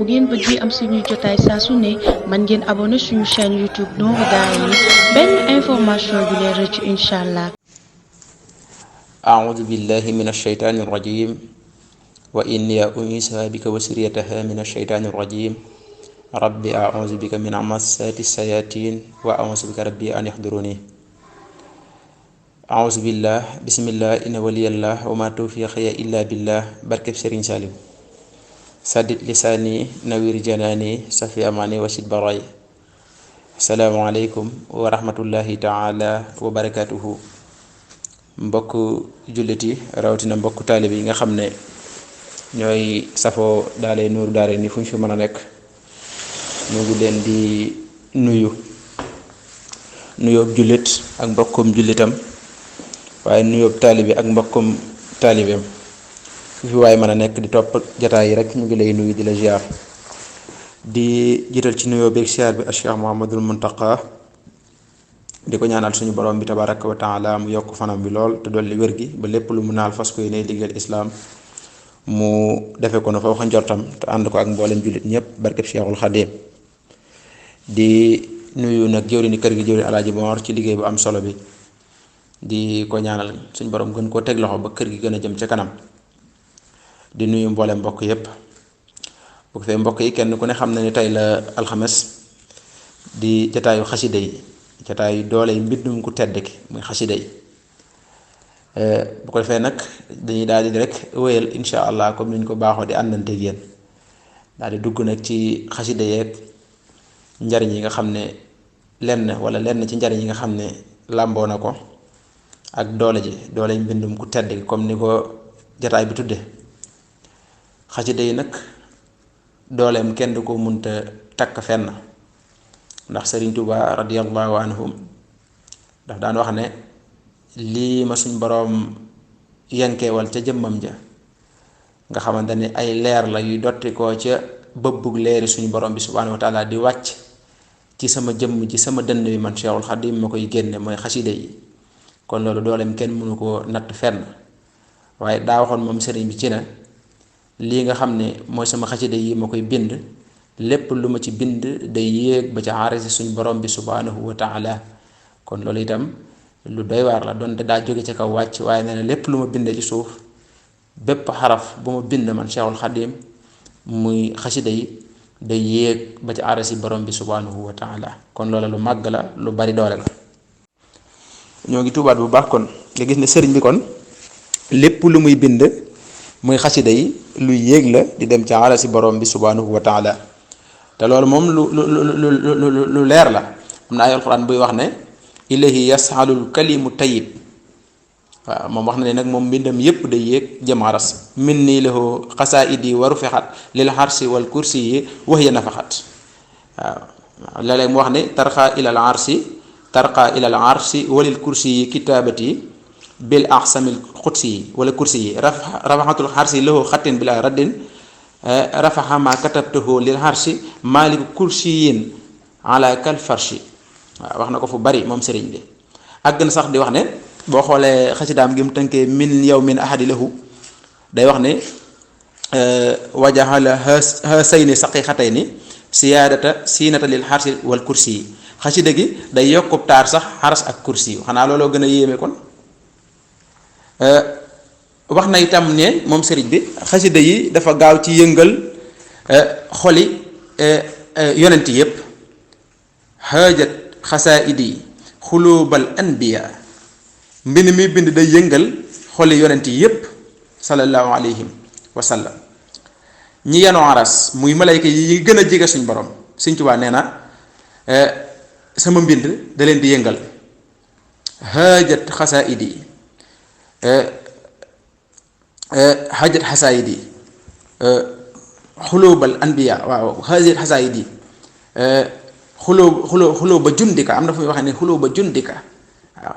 bu ngeen bëggee am suñuy jotaay saa su ne mën ngeen abonné suñu chaîne YouTube Nourou Darayni benn information du leen rëcc incha allah. أعوذ بالله من الشيطان الرجيم وإني أعيذها بك وذريتها من الشيطان الرجيم رب أعوذ بك من همزات الشياطين وأعوذ بك ربي أن يحضروني أعوذ بالله بسم الله إن ولي الله وما توفيقي إلا بالله بركة سيرين سالم سدد لساني نوير جناني صفي أماني وسد براي السلام عليكم ورحمة الله تعالى وبركاته mbokk jullit yi rawatina mbokk taalibe yi nga xam ne ñooy safoo daale Nourou Darayni fu ñu fi mën a nekk ñu ngi leen di nuyoob jullit ak mbokkum jullitam waaye nuyoob taalibe ak mbokkum taalibeem fu fi waaye mën a nekk di topp jataay yi rek ñu ngi lay nuyu di la ziar di jiital ci nuyoo beeg ziar bi Cheikh Mouhamadul Muntaqa di ko ñaanal suñu borom bi tabaraka wa taala mu yokk fanam bi lool te dolli wér gi ba lépp lu mu naal fas koy ne liggéeyal islaam mu defe ko na fa wax njortam te ànd ko ak mboolem jullit ñëpp barkeb Cheikhul Xadim di nuyu nag jëwriñu kër gi jëwriñ Alaaji Moor ci liggéey bu am solo bi di ko ñaanal suñu borom gën koo teg loxo ba kër gi gën a jëm ca kanam di nuyu mboolem mbokk yépp bu ko fee mbokk yi kenn ku ne xam na ni tey la alxames di jataayu xasida yi jataay doole yi mbindum ku tedd ki muy xasida yi bu ko defee nag dañuy daal di rek wéyal insha allah comme niñ ko baaxoo di àndante ak yéen daal di dugg nag ci xasida yeeg njariñ yi nga xam ne lenn ci njariñ yi nga xam ne làmboo na ko ak doole yi mbindum ku tedd ki comme ni ko jataay bi tudde xasida yi nag dooleem kenn du ko munta takk fenn ndax Sëriñ Tuubaa radiyallahu anhum daf daan wax ne lii ma suñ boroom yenkeewal ca jëmmam ja nga xamante ne ay leer la yuy dotti ko ca bëbbug leeri suñu borom bi subhaanahu wa taala di wàcc ci sama jëmm ji sama dënn bi man Cheikhul Xadim ma koy génne mooy xasida yi kon loolu dooleem kenn mënu ko natt fenn waaye daa waxoon moom sëriñ bi ci ne lii nga xam ne mooy sama xasida yi ma koy bind lépp lu ma ci bind day yéeg ba ca arasi suñ borom bi subhanahu wa taala kon loolu itam lu doy waar la donte daa jóge ca kaw wàcc waaye nee na lépp lu ma bindee ci suuf bépp xaraf bu ma bind man Cheikhul Xadim muy xasida yi day yéeg ba ca arasi borom bi subhanahu wa taala kon loolu lu màgg la lu bari doole la ñoo ngi tuubaat bu baax kon nga gis ne sëriñ bi kon lépp lu muy bind muy xasida yi lu yéeg la di dem ca arasi borom bi subhanahu wa taala te loolu moom lu leer la am na ay alxuraan buy wax ne ilahi yasalul kalimu tayyib waaw moom wax na ne nag moom mbindam yépp day yéeg jëm aras min nii lahu xasaidi wa rufixat lil xarsi wal kursi yi wax ya nafaxat waaw léeg-léeg mu wax ne tarqa ilal arsi walil kursi yi kitaabati bil axsamil xutsi yi wala kursi yi rafaxatul xarsi lahu xattin bila raddin rafaxa ma katabtuhu lil harsi maaliku kursiyin ala kal farshi waaw wax na ko fu bari moom sëriñ bi àgg na sax di wax ne boo xoolee xasidaam gi mu tënkee min yow min ahadi lahu day wax ne wajahala hasayni saqiixatayni siyaadata siinata lil harsi wal kursi yi xasida gi day yokkub taar sax xaras ak kursi yi xanaa looloo gën a yéeme kon wax na itam ne moom sëriñ bi xasida yi dafa gaaw ci yëngal xoli yonent yépp xaajat xasaidi xulubal anbiya mbind mi bind day yëngal xoli yonent yépp sallallahu alayhim wa sallam ñi yanoo aras muy malayka yi gën a jege suñ borom Sëriñ Tuubaa nee na sama mbind da leen di yëngal xaajat xasaidi xajat xasaayidi xulóobal anbiya waaw xajat xasaayidi xulóo ba jundika am na fu muy waxee ne xulóo ba jundika waaw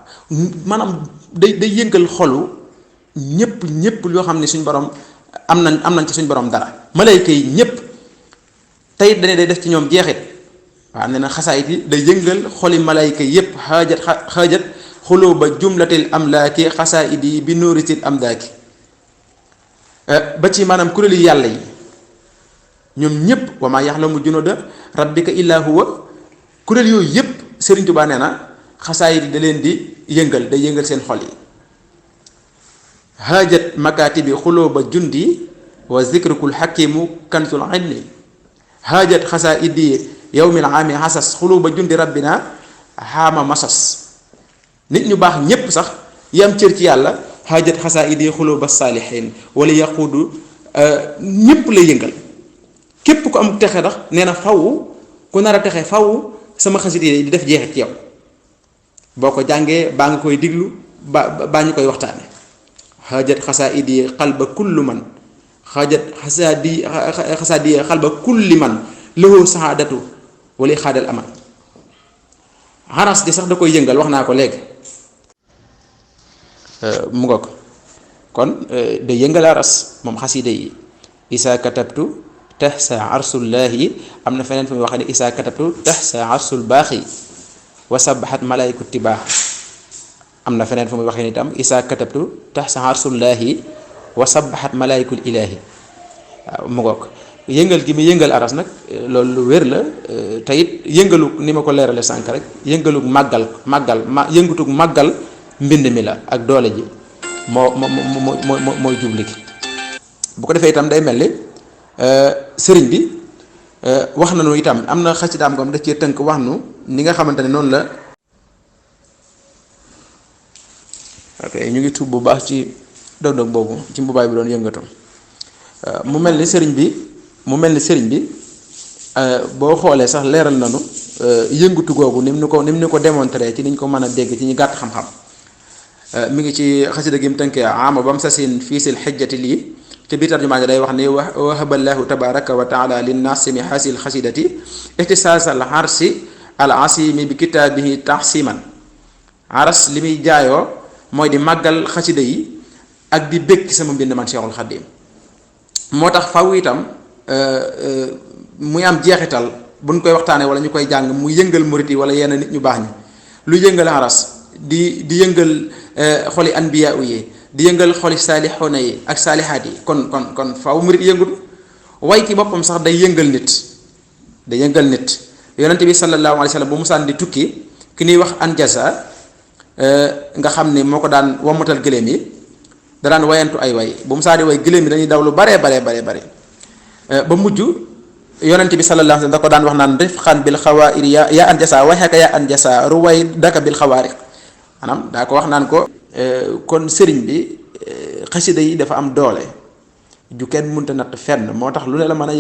maanaam day yëngal xolu ñépp yoo xam ne suñ borom am nañ ci suñ borom dara malayka yi ñépp tey dane day def ci ñoom jeexit waaw nee na xasaayid yi day yëngal xoli malayka yépp xajat xulóo ba jumlatil amlaaki xasaayidi bi nuuritil amdaaki ba ci maanaam kuréelu yàlla yi ñoom ñëpp wa maa yaxlamu junuuda rabbika illaa huwa. kuréel yooyu yëpp Sëriñ Tuubaa nee na xasaayid da leen di yëngal day yëngal seen xol yi. haajat makaatibi xulooba jundi wa zikrukul xakimu kanzul ilmi. haajat xasaayidi yawmil aami xasas xulooba jundi rabbina xaama masas. nit ñu baax ñépp sax yam cër ci yàlla haajat xasaayidi xulooba saalihiin wala yaquudu ñépp lay yëngal. képp ku am texe ndax nee na faw ku nar a texe faw sama xasida yi di def jeexit ci yow boo ko jàngee baa nga koy diglu baa ñu koy waxtaane. xaajat xasaidi xalba kulli man xaajat xasaadi xalba kulli man lahu saadatu wala xaadal aman. xaras di sax da koy yëngal wax naa ko léegi mu nga ko kon day yëngal aras moom xasida yi. isa katabtu tahsa arsullahi am na feneen fu muy wax ne isa katabtu tahsa arsul baaxi wa sabaxat malaayku tibaax. am na feneen fu muy waxee ni itam isa katabtu tahsa arsullahi wa sabaxat malaayikul ilaahi. waaw mu ngoog yëngal gi mu yëngal aras nag loolu lu wér la te it yëngalug ni ma ko leerale sànk rek yëngalug yëngutug màggal mbind mi la ak doole ji mooy jubli gi. bu ko defee itam day mel ni sëriñ bi wax nañu itam am na xasidaam gam da cee tënk wax nu ni nga xamante ne noonu la. ok ñu ngi tuub bu baax ci dog-dog boobu ci mbubaay bi doon yëngatu mu mel ni sëriñ bi boo xoolee sax leeral nañu yëngatu googu ni mu ni ko démontré ci niñ ko mën a dégg ci ñu gàtt xam-xam. mi ngi ci xasida gi mu tënkee ama bam sasin fii sil xijjati lii te biir tarjumaa ji day wax ni wahaballahu tabaraka wa taala linnaasimi hasil xasidati ihtisaas al harsi al asimi bi kitaabihi tahsiman. aras li muy jaayoo mooy di màggal xasida yi ak di bëgg ci sama mbind man Seexul Xadiim. moo tax faw itam muy am jeexital buñ koy waxtaanee wala ñu koy jàng mu yëngal murit yi wala yenn nit ñu baax ñi lu yëngal aras di yëngal xoli anbiya yi di yëngal xoli saalixoona yi ak saalihaat yi kon faaw murit yëngutu. way ki boppam sax day yëngal nit yonente bi sallallahu alayhi wa sallam bu musaan di tukki ki ñuy wax anjasa nga xam ne moo ko daan wommatal gëléem yi da daan wayantu ay way bu musaan di way gëléem yi dañuy daw lu bare ba mujj yonente bi sallallahu alayhi wa sallam da ko daan wax naan rifqan bil xawaari ya anjasa waxeeka ya anjasa ruway daka bil xawaariq maanaam daa ko wax naan ko kon sëriñ bi xasida yi dafa am doole ju kenn mënta natt fenn moo tax lu ne la mën a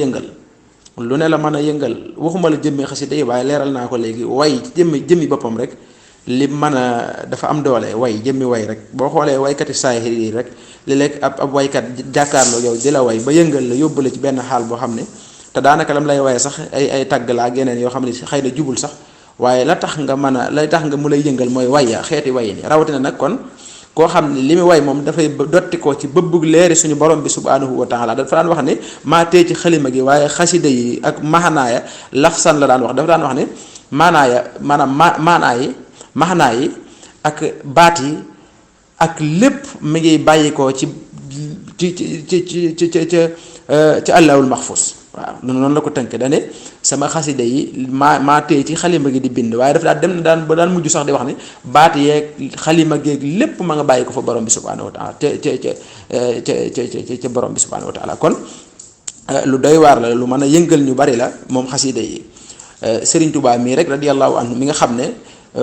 yëngal waxuma la jëmmi xasida yi waaye leeral naa ko léegi way jëmmi boppam rek li mën a dafa am doole jëmmi way rek boo xoolee waykati saahir yi rek léeg-léeg ab waykat jàkkaarloo yow di la way ba yëngal la yóbbu la ci benn xaal boo xam ne te daanaka lam lay waye sax ay tàgg la ak yeneen yoo xam ne xëy na jubul sax waaye la tax nga mu lay yëngal mooy waya xeeti way ni rawatina nag kon koo xam ne li mu way moom dafay dotti ko ci bëbbug leeri suñu borom bi subhanahu wa taala dafa daan wax ne maa tee ci xalima gi waaye xasida yi ak maxanaaya lafsan la daan wax dafa daan wax ne maanaaya maanaam maxanaa yi ak baat yi ak lépp mi ngi bàyyi ko ci allahul maxfuus. waaw noonu la ko tënk dane sama xasida yi maa téye ci xalima gi di bind waaye dafa daan ba daan mujj sax di wax ne baat yeeg xalima geeg lépp ma nga bàyyi ko fa borom bi subhanahu wa taala ca borom bi subhanahu wa taala kon lu doy waar la lu mën a yëngal ñu bari la moom xasida yi. Sëriñ Tuubaa mii rek radiyallahu anhu mi nga xam ne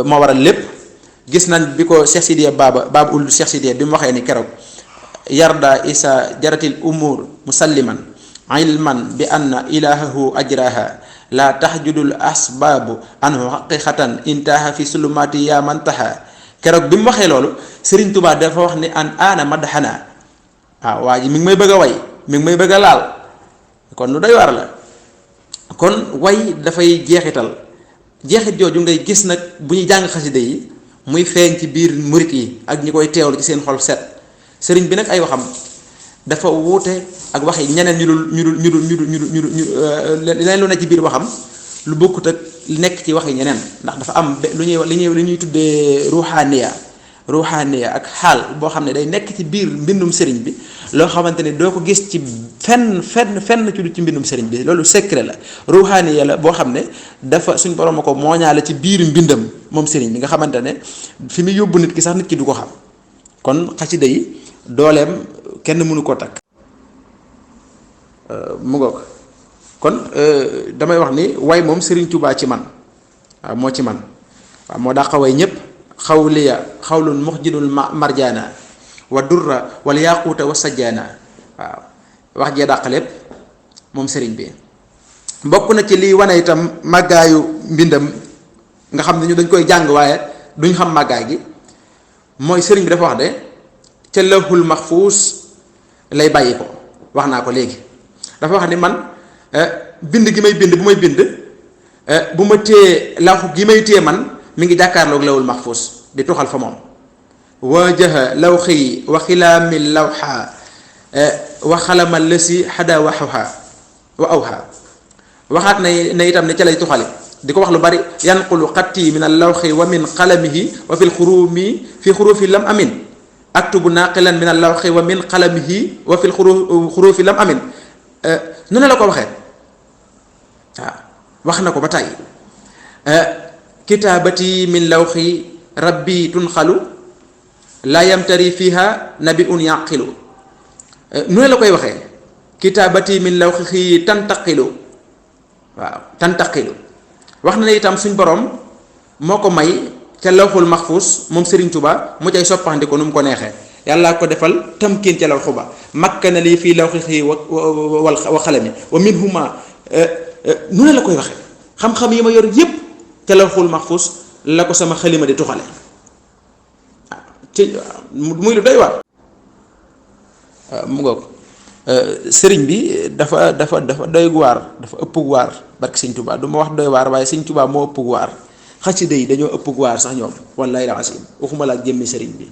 moo waral lépp gis nañ bi ko Cheikh Sidiya baaba ul Cheikh Sidiya bi mu waxee ni keroog yarda isa jaratil umur musalliman ilman bi anna ilahahu ajraha la tahjudul asbaabu anhu haqiqatan intaha fi sulumati ya mantaha. keroog bi mu waxee loolu Sëriñ Tuubaa dafa wax ni an aana madxana waaw waa ji mi ngi may bëgg a way mi ngi may bëgg a laal kon lu doy war la kon way dafay jeexit jooju ngay gis nag bu ñuy jàng xasida yi muy feeñ ci biir murit yi ak ñi koy teewlu ci seen xol set. sëriñ bi nag ay waxam dafa wuute ak waxi ñeneen ñu leneen lu ne ci biir waxam lu bokkut ak nekk ci waxi ñeneen ndax dafa am li ñuy tuddee ruuxaaniya ruuxaaniya ak xaal boo xam ne day nekk ci biir mbindum sëriñ bi loo xamante ne doo ko gis ci fenn ci lu ci mbindum sëriñ bi loolu secret la ruuxaaniya la boo xam ne dafa suñ borom a ko mooñaale ci biir mbindam moom sëriñ bi nga xamante ne fi mu yóbbu nit ki sax nit ki du ko xam kon xasida yi dooleem kenn mënu koo takk mu ngoog kon damay wax ni way moom Sëriñ Tuubaa ci man waaw moo ci man waaw moo dàqa way ñépp xawliya xawlun muxjidul marjaana wa durra wal yaquuta wa sajjaana waaw wax jee dàq lépp moom sëriñ bi bokk na ci liy wane itam màggaayu mbindam nga xam ne ñu dañ koy jàng waaye duñ xam màggaay gi mooy sëriñ bi dafa wax de ca lawhul mahfuus lay bàyyi ko wax naa ko léegi dafa wax ni man bind gi may bind bu may bind bu ma téye lawx gi may téye man mi ngi jàkkaarloog lawul mahfuus di tuxal fa moom wajaha lawxi wa xilaami lawxa wa xalama lësi xada waxuha wa awha waxaat na itam ne ca lay tuxale di ko wax lu bari yanqulu xatti min al lawxi wa min qalamihi wa fi lxurumi fi xurufi lam amin aktubu naqilan min al lawxi wa min qalamihi wa fi lxurufi lam amin nu ne la ko waxee waaw wax na ko ba tàyyi kitaabati min lawxi rabbi tunxalu laa yamtari fiha nabiun yaqilu nu ne la koy waxee kitaabati min lawxi tantaqilu waaw tantaqilu wax na ne itam suñ borom moo ko may ca lawxul maxfuus moom Serigne Touba mu cay soppandi ko nu mu ko neexee yàlla ko defal tamkiin ca lawxu ba makkana lii fii lawxihi wa xalami wa minhuma nu ne la koy waxee xam-xam yi ma yor yépp ca lawxul maxfuus la ko sama xalima di tuxale waaw ci muy lu doy waar mu ngoog sëriñ bi dafa doy waar dafa ëpp waar barke Sëñ Touba du ma wax doy waar waaye Sëñ Touba moo ëpp waar xasida yi dañoo ëpp waar sax ñoom wallahi la asim waxuma la ak jëmmi sëriñ bi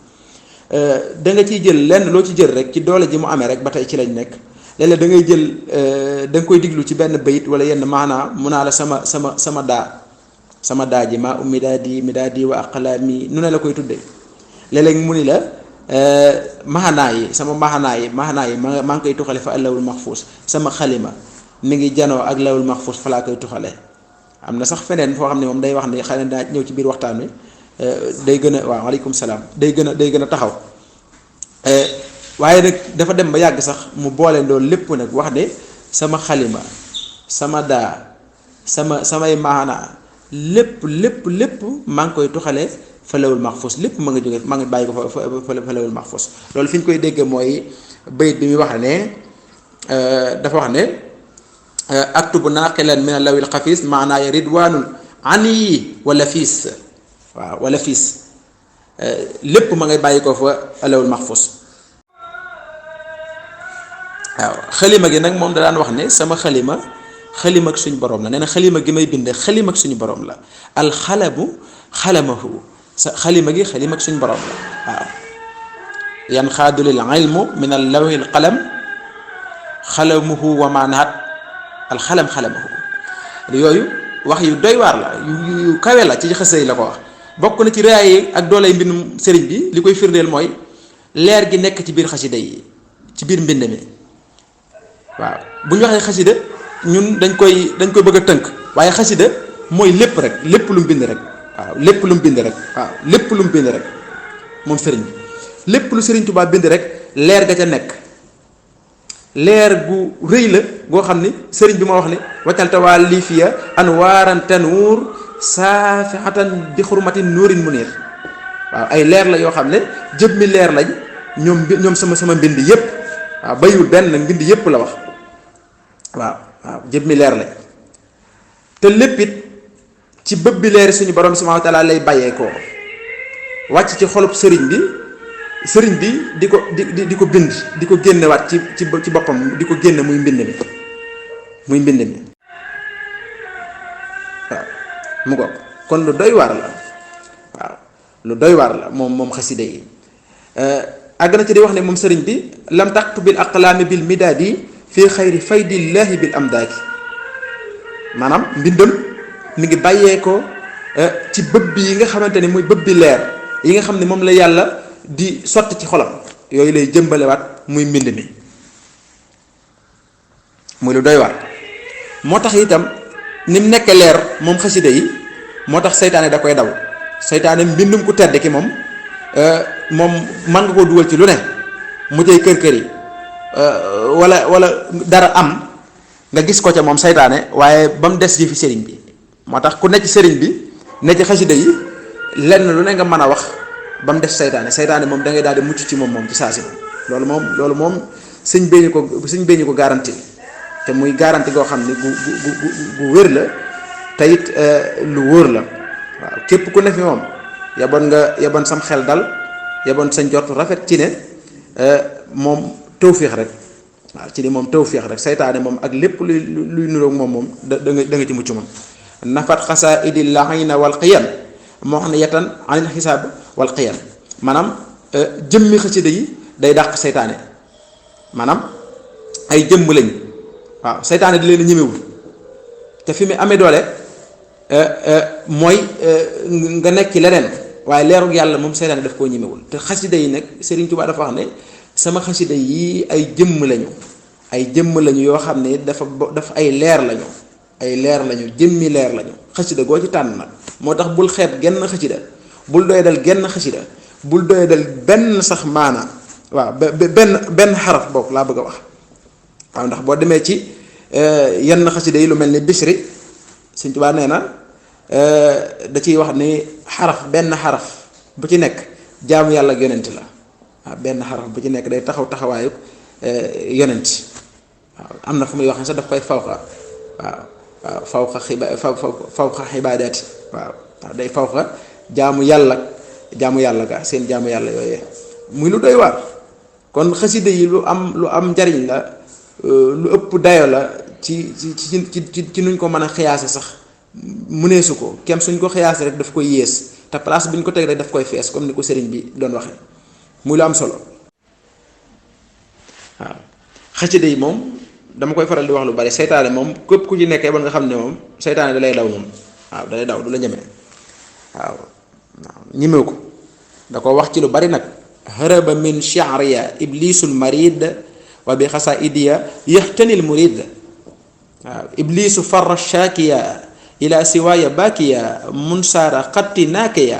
da nga ciy jël lenn loo ci jël rek ci doole ji mu amee rek ba tey ci lañ nekk léeg-léeg da ngay jël da nga koy diglu ci benn bayit wala yenn maanaa mu naa la sama daa ji maa ummi midaadi wa aqlaami nu ne la koy tuddee léeg-léeg mu ni la maanaa yi maa ngi koy tuxale fa lawul maxfuus sama xalima mi ngi janoo ak lawul maxfuus fa laa koy tuxale am na sax feneen foo xam ne moom day wax ni xëy na daa ñëw ci biir waxtaan wi day gën a waaw waaleykum salaam day gën a taxaw waaye nag dafa dem ba yàgg sax mu boole loolu lépp nag wax de sama xalima sama daa samay maanaa lépp maa ngi koy tuxale fa lawul maxfuus lépp ma nga jóge maa ngi bàyyi ko fa lawul maxfuus loolu fi ñu koy dégg mooy bayit bi muy wax ne dafa wax ne aktubu naqilan min lawil xafiis maanaa ya ridwaanul ani wala fiis waaw wala fiis lépp ma ngay bàyyi ko fa lawul maxfuus waaw xalima gi nag moom da daan wax ne sama xalima ak suñu borom la nee na xalima gi may bind xalima ak suñu borom la alxalamu xalamahu sa xalima gi xalima ak suñu borom la waaw yan xaadu lil ilmu min al lawhil qalam xalamuhu wa maanaat alxalam xalamahu yooyu wax yu doy waar la yu kawe la ci xësay la ko wax bokk na ci réyaay ak doolay mbindum sëriñ bi li koy firndeel mooy leer gi nekk ci biir xasida yi ci biir mbind mi waaw bu ñu waxee xasida ñun dañ koy bëgg a tënk waaye xasida mooy lépp rek lépp lu mu bind rek waaw lépp lu mu bind rek moom sëriñ bi lépp lu sëriñ Tuubaa bind rek leer ga ca nekk leer gu rëy la goo xam ni sëriñ bi moo wax ni waccal tawaa lii fiya anwaaran tanuur saafihatan bi xurmatin nuurin munir waaw ay leer la yoo xam ne jëmmi leer lañ ñoom sama mbind yépp waaw bayiwul benn nag mbind yépp la wax waaw jëmmi leer lañ te lépp it ci bëb bi leeri suñu borom subhaanahu wa taala lay bàyyeekoo wàcc ci xolub sëriñ bi di ko bind di ko génnewaat ci boppam di ko génne muy mbind mi waaw mu ko kon lu doy waar la waaw lu doy waar la moom xasida yi àgg na ci di wax ne moom sëriñ bi lam taqtu bil aqlaami bil midaadi fii xayri faydillaahi bil amdaaki maanaam mbindam mi ngi bàyyee ko ci bëb bi yi nga xamante ne muy bëb bi leer yi nga xam ne moom la yàlla di sotti ci xolam yooyu lay jëmbalewaat muy mbind mi muy lu doy waar. moo tax itam ni mu nekk leer moom xasida yi moo tax seytaane da koy daw. seytaane mbindum ku tedd ki moom mën nga koo dugal ci lu ne mu cay kër yi wala dara am nga gis ko ca moom seytaane waaye ba mu des yi fi sëriñ bi moo tax ku ne ci sëriñ bi ne ci xasida yi lenn lu ne nga mën a wax ba mu des seytaane moom da ngay daal di mucc ci moom ci saa si loolu moom sëñ beñu ko garanti te muy garanti goo xam ne gu wér la te it lu wóor la waaw képp ku ne fi moom yaboon sam xel dal yaboon sa njort rafet ci ne moom tawfiix rek waaw ci ni moom tawfiix rek seytaane moom ak lépp luy nuroog moom da nga ci mucc moom nafat xasaidi laxina wal qiyan moo xam ne yetan anil xisaab wal qiyan maanaam jëmmi xasida yi day dàq seytaane maanaam ay jëmm lañ waaw seytaane di leen ñemewul te fi mu amee doole mooy nga nekk ci leneen waaye leerug yàlla moom seytaane daf koo ñemewul te xasida yi nag Serigne Touba dafa wax ne sama xasida yi ay jëmm lañu yoo xam ne dafa ay leer lañu jëmmi leer lañu xasida goo ci tànn nag moo tax bul xeeb genn xasida bul doyadal genn xasida bul doyadal benn sax maana waaw benn xaraf boobu laa bëgg a wax waaw ndax boo demee ci yenn xasida yi lu mel ni Bisri Sëñ Tuubaa nee na da ciy wax ni benn xaraf bu ci nekk jaamu yàlla ak yonent la waaw benn xaraf bu ci nekk day taxawaayu yonent waaw am na fu muy wax ne sax daf koy fawqa waaw fawqa xibaadaati waaw day fawqa jaamu yàlla ga seen jaamu yàlla yooyee muy lu doy waar kon xasida yi lu am njariñ la lu ëpp dayo la ci nuñ ko mën a xiyaase sax mëneesu ko kem suñ ko xiyaase rek daf koy yées te place bu ñu ko teg rek daf koy fees comme ni ko sëriñ bi doon waxe muy lu am solo waaw xasida yi moom dama koy faral di wax lu bari seytaane moom képp ku ci nekkee ba nga xam ne moom seytaane da lay daw moom waaw da lay daw du la ñeme waaw ñemew ko da ko wax ci lu bari nag haraba min shi'riya iblisul marid wa bi xasaidiya yaxtanil murid waaw iblisu farra shakiya ila siwaaya bakiya munsaara xatti naakiya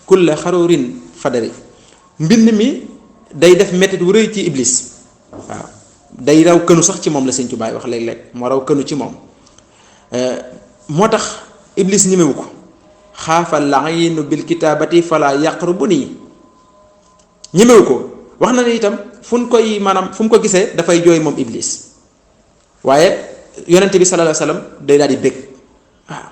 kulla xarurin fadari mbind mi day def mettit wu rëy ci iblis waaw day raw kënu sax ci moom la Sëñ Tuubaa wax léeg-léeg moo raw kënu ci moom moo tax iblis ñemewu ko xaafa laayinu bil kitaabati fala yaqrubu nii ñemewu ko wax na ne itam fu mu ko gisee dafay jooy moom iblis waaye yonente bi sallallahu alayhi wasallam day daal di bég waaw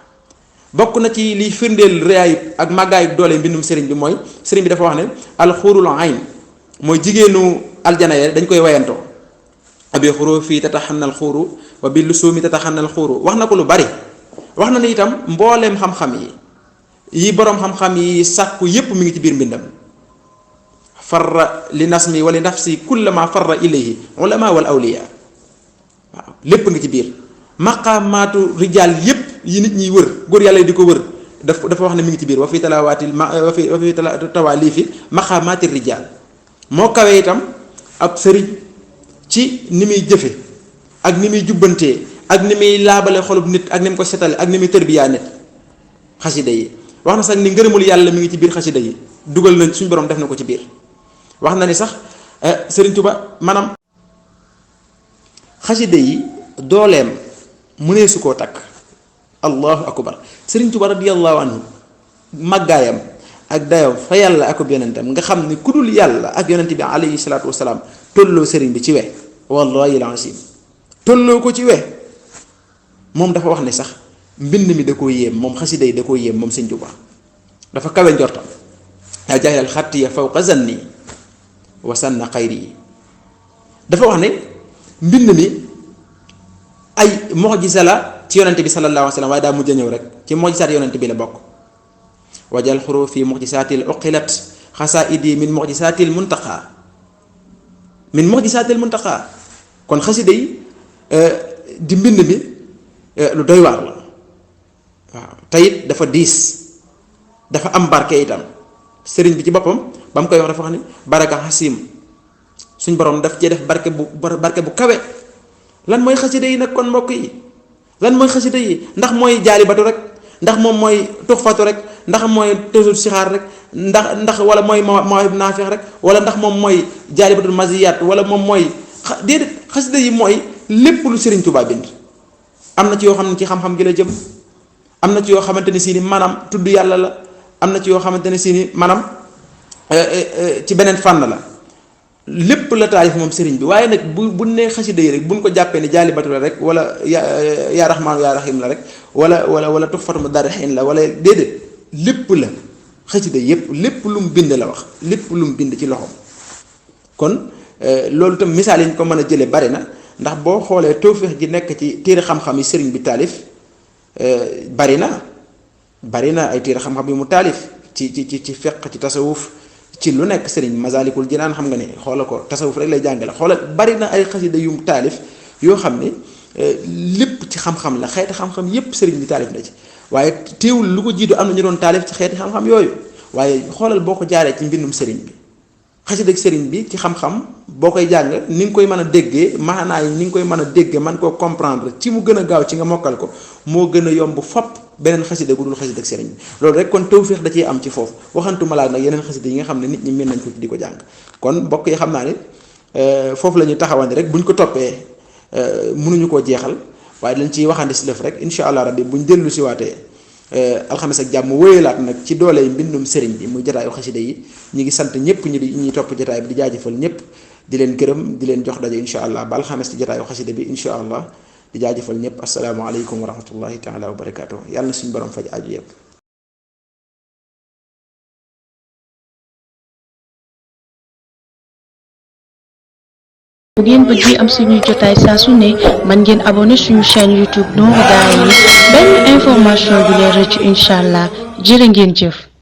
bokk na ci liy firndeel réyaayu ak màggaayu doole mbindum sëriñ bi mooy sëriñ bi dafa wax ne alxurul ayn mooy jigéenu aljana ya dañ koy wayantoo abi xuru fii tataxannal xuuru wa bi lusuumi tataxannal xuuru wax na ko lu bari wax na ne itam mbooleem xam-xam yi boroom xam-xam yi sàkku yépp mi ngi ci biir mbindam farra li nasmi wa li nafsi kullama farra ilayhi ulama wal awliya waaw lépp nga ci biir maqaamaatu rijaal yépp yi nit ñiy wër góor yàlla yi di ko wër dafa wax ne mi ngi ci biir wa fi talawaatil wa fi tawaalifi maqaamaati rijaal moo kawee itam ab sëriñ ci ni muy jëfe ak ni muy jubbantee ak ni muy laabale xolub nit ak ni mu ko setale ak ni muy tërbiyaa nit xasida yi wax na sax ni ngërëmul yàlla mi ngi ci biir xasida yi dugal na suñ borom def na ko ci biir wax na ni sax Sëriñ Tuba maanaam xasida yi dooleem mënee su koo takk allahu akbar Sëriñ Tuba radiyallahu anhu màggaayam ak dayoom fa yàlla akub yonentam nga xam ni ku dul yàlla ak yonent bi alayhi salaatu wasalaam tolloo sëriñ bi ci we wallahi alazim tolloo ko ci we moom dafa wax ne sax mbind mi da koo yéem moom xasida yi da koo yéem moom Sëriñ Tuba dafa kawe njortam yaa jaxel xattiya fawqa zanni wa sanna xayri yi dafa wax ne mbind mi ay mu'jiza la ci yonent bi sallallahu alayhi wa sallam waaye daa mujj a ñëw rek ci mu'jizaat yonent bi la bokk wajal xurufi mu'jizaatil uqilat xasaidi min mu'jizaatil muntaqa kon xasida yi di mbind mi lu doy waar la waaw te it dafa diis dafa am barke itam sëriñ bi ci boppam ba mu koy wax dafa wax ni baraka xasim suñ borom daf cee def barke bu kawe. lan mooy xasida yi nag kon mbokk yi lan mooy xasida yi ndax mooy jaalibatu rek ndax moom mooy tuxfatu rek ndax mooy tësul sixaar rek ndax wala mooy mawahib naafix rek wala ndax moom mooy jaalibatul maziyat wala moom mooy déedéet xasida yi mooy lépp lu Sëriñ Tuubaa bind. am na ci yoo xam ne ci xam-xam gi la jëm am na ci yoo xamante ne si ni maanaam tudd yàlla la am na ci yoo xamante ne si ni maanaam ci beneen fànn la lépp la taalif moom sëriñ bi waaye nag bu nee xasida yi rek buñ ko jàppee ne jaalibatu la rek wala yaa raxmaanu yaa raxiim la rek wala tuxfatu mudarrixiin la wala déedéet lépp la xasida yépp lépp lu mu bind la wax lépp lu mu bind ci loxoom. kon loolu tam misaal yi ñu ko mën a jëlee bari na ndax boo xoolee tawfeex gi nekk ci téere xam-xam yi sëriñ bi taalif bari na ay téere xam-xam yu mu taalif ci fiqh ci tasawuf ci lu nekk sëriñ Masaalikul Jinaan xam nga ne xoolal ko tasawuf rek lay jàngale xoolal bari na ay xasida yu mu taalif yoo xam ne lépp ci xam-xam la xeeti xam-xam yépp sëriñ bi taalif na ci waaye teewul lu ko jiitu am na ñu doon taalif ci xeeti xam-xam yooyu waaye xoolal boo ko jaaree ci mbindum sëriñ bi xasida ak sëriñ bi ci xam-xam boo koy jàng ni nga koy mën a déggee maanaa yi ni nga koy mën a déggee man koo comprendre ci mu gën a gaaw ci nga mokkal ko moo gën a yomb fopp beneen xasida gu dul xasida ak sëriñ bi loolu rek kon tawféex da ciy am ci foofu waxantuma laa nag yeneen xasida yi nga xam ne nit ñi mën nañ ko di ko jàng kon mbokk yi xam naa ne foofu la ñuy taxawandi rek buñ ko toppee mënuñu koo jeexal waaye dañ ciy waxandi si lëf rek incha allah rabbi buñ dellu si waatee alxames ak jàmm wóyalaat nag ci dooley mbindum sëriñ bi muy jotaayu xasida yi ñi ngi sant ñëpp ñuy topp jotaay bi di jaajëfal ñëpp di leen gërëm di leen jox daje incha allah ba alxames ci jotaayu xasida bi incha allah di jaajëfal ñëpp asalaamaaleykum wa rahmatullahi taala wa barakaatu yàlla na suñu borom faj aju yëpp. bu ngeen bëggee am suñuy jotaay saa su ne man ngeen abonné suñu chaîne YouTube Nourou Darayni benn information du leen rëcc incha allah jërë ngeen jëf.